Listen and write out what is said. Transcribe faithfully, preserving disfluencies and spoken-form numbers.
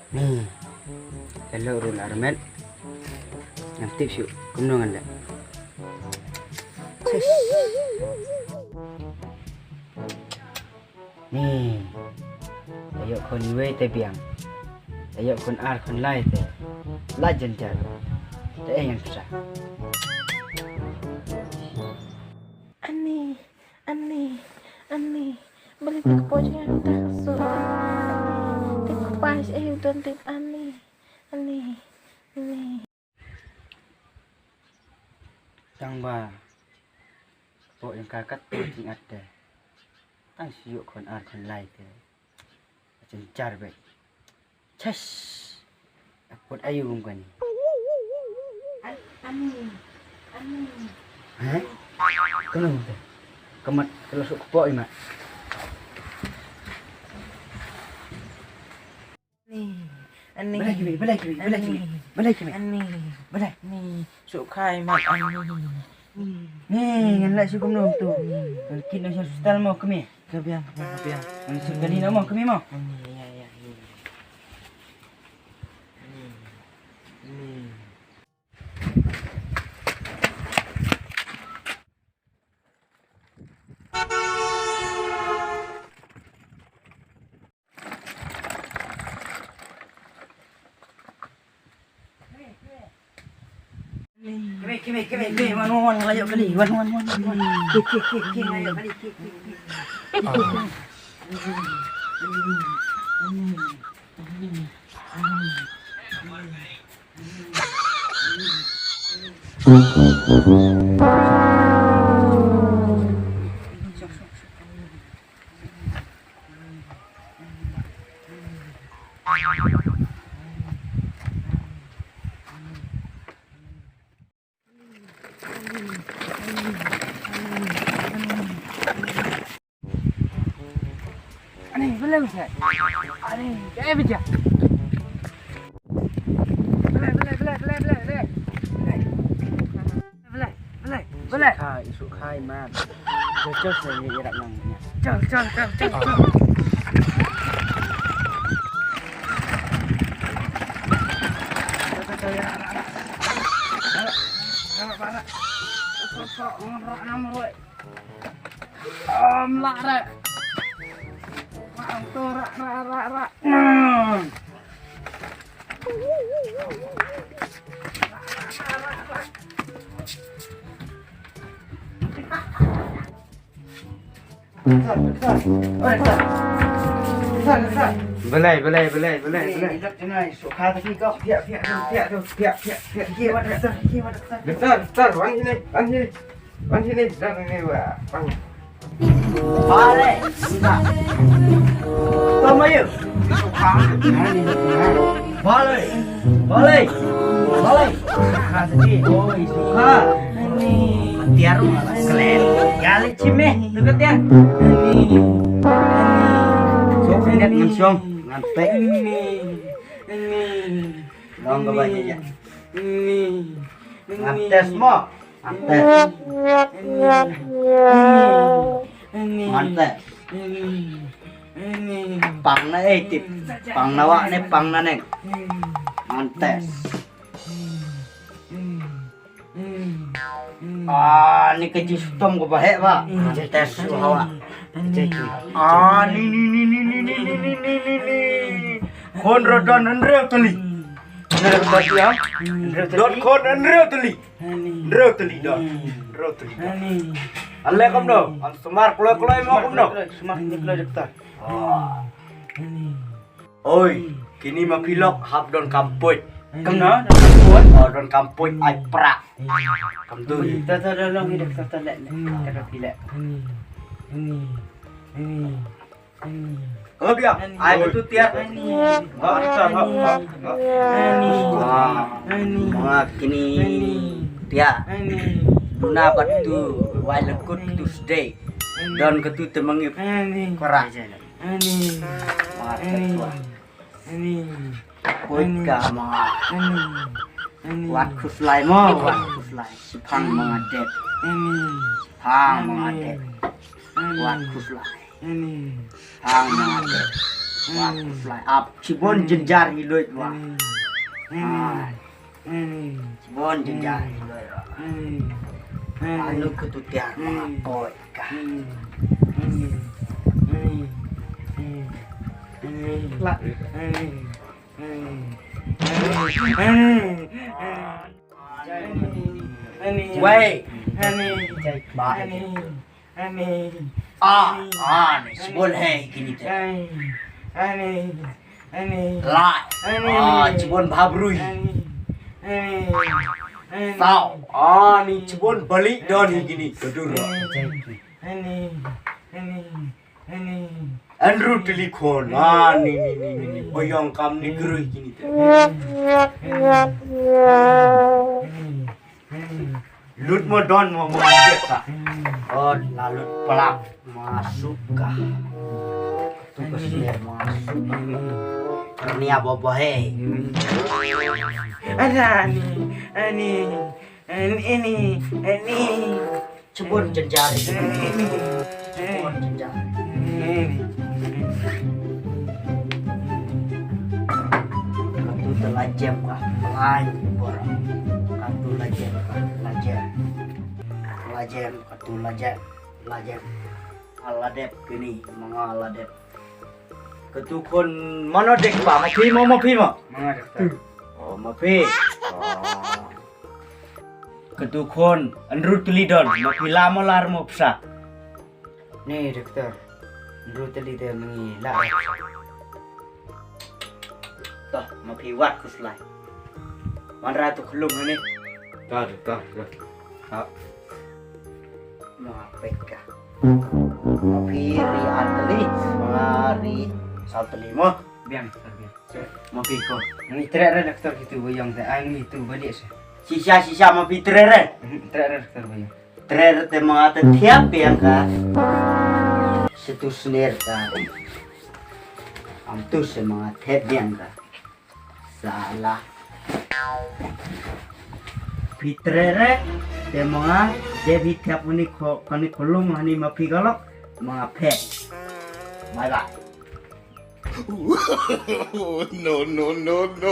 Ni, hello Rul Armet. Ngan tip shuh kumno ngan leh. Ni, ayo khun iwei te biang. Ayo khun ar khun lai te la jynjar. Te eh ngan pisa. Ani, ani, ani. Beli tak pojok yang tak so. Tik pas eh don tik ani. Ani, ani. Tang ba pok yang kakat tu ting ate. Tang siuk khun ar khun lai te. Jynjar bet. Chas. Akut ayu kum kani. Ani. Ani. Hah? Kenapa? Kemat kalau sok kepok imat. Ani. Ani. Balai kimi, balai kimi, balai kimi. Ani. Balai kimi. Ani. Balai. Ani. Sok kai mat ani. Ni ngan leh shu kumno tu. Ngan kit noh sha hospital mo kmie. Ka biang, ka biang. Ngan shu kali noh mo kmie mo. Ni, ya, ya, ni. Ni. Ni. Kemai, kemai, kemai, kemai, wan, wan, wan, ngelayo kali, wan, wan, wan, wan, wan. Kemai, kemai, kemai, ngelayo kali, kemai, kemai, kemai. Ani, belai belai. Ani, kae bija. Belai, belai, belai, belai, belai, belai. Belai, belai, belai. Isu khai, isu khai, man. Jol, jol, sini irak nang. Jol, jol, jol, jol, jol. Jol, jol, jol, irak, irak, irak. Irak, irak, irak. Irak, irak, irak. Om lah rek. Mak tu rak rak rak rak. Hmm. Belai, belai, belai, belai, belai. Doktor, doktor, wan sini, wan sini. Wan sini, dah ni, wah, bang. Balik, suka. Tama ya? Balik, balik, balik. Ha, sedih. Oh, suka. Tiar malah kelen. Gali cime, tu ke tiar. Sok lihat langsung, ngantek. Long ke banyak ya. Ngantes mo. Ngantes. Ngantes. Pang na eh tip. Pang na wa ne pang na ne. Ngantes. Ah, ni ka ji stom ko ba heh ba. Ngantes su hawa. Ah, ni ni ni ni ni ni ni ni ni ni ni. Khun Rodon hynriew tylli. Dot khun hynriew tylli. Hynriew tylli dot. Hynriew tylli dot. Ale kumno? An sumar kloi kloi mo kumno? Sumar kloi kloi doktor. Oi, kini ma phi lok hap don kam puit. Kumno? Don kam puit? Oh, don kam puit ai pra. Kam tu. Ta ta da long ni doktor ta lek. Ta da phi lek. Hello, biang. Ai, betul tiap. Ani. Ani. Ani. Ani. Wah, kini. Ani. Tiap. Ani. Duna batu, wai lekut tu sedek. Ani. Don ketu temengip. Ani. Korak. Ani. Wah, ani. Ketua. Ani. Koi ka ma. Ani. Ani. Wat khuslai mo, wat khuslai. Sipang mengadet. Ani. Sipang mengadet. Ani. Wat khuslai. Ani. Sipang mengadet. Wat, fly up. Chibon jynjar hi luid wa. Ai. Chibon jynjar hi luid wa. Anu ka tu tiar ma koi ka. Lat. Wei. Ba. Ani. Ah, ah, ni chibon hai kini te. Ani. Ani. Lai. Ani. Ah, chibon bhabrui. Ani. Ani. Ani. Tau. Ah, ni chibon balik don hi kini. Kedur. Ani. Ani. Ani. Andrew Telekhon. Ah, ni, ni, ni, ni, ni. Boyong kam ni gerui kini te. Ani. Ani. Lut mo don mo mo ka. Oh, la lut pelak masuk ka. Tu ka sini masuk. Ni apa apa he? Ada ni, ani, ani, ini, ini. Chibon jynjar. Chibon jynjar. Katu te la jem ka, lai bor. Katu la jem ka, la jem. La jem, katu la jem, la jem. Ala dep kini, manga ala dep. Katu khun mano dek pa, ma phi mo, ma phi mo? Manga doktor. Oh, ma phi. Oh. Katu khun, Andrew Tylli don, ma phi la mo lar mo psa. Ni doktor, Andrew Tylli te mengi la. Toh, ma phi wat khuslai. Wanrah tu khlum ni. Tar, tar, tar. Ha. Ma phi ka. Ma phi ri ar tylli, ma ri saw tylli mo. Biang, tar biang. Ma phi ko. Ni treh re doktor kitu boyong te, ai ni tu balik se. Sisa, sisa ma phi treh re. Mhm, treh re doktor boyong. Treh re te ma te thiap biang ka. Situ snir ka. Am tu se ma thiap biang ka. Sala. Phi treh re te ma de phi thiap ni ko kani kolum hani ma phi galok ma phe. Bye bye. No, no, no, no.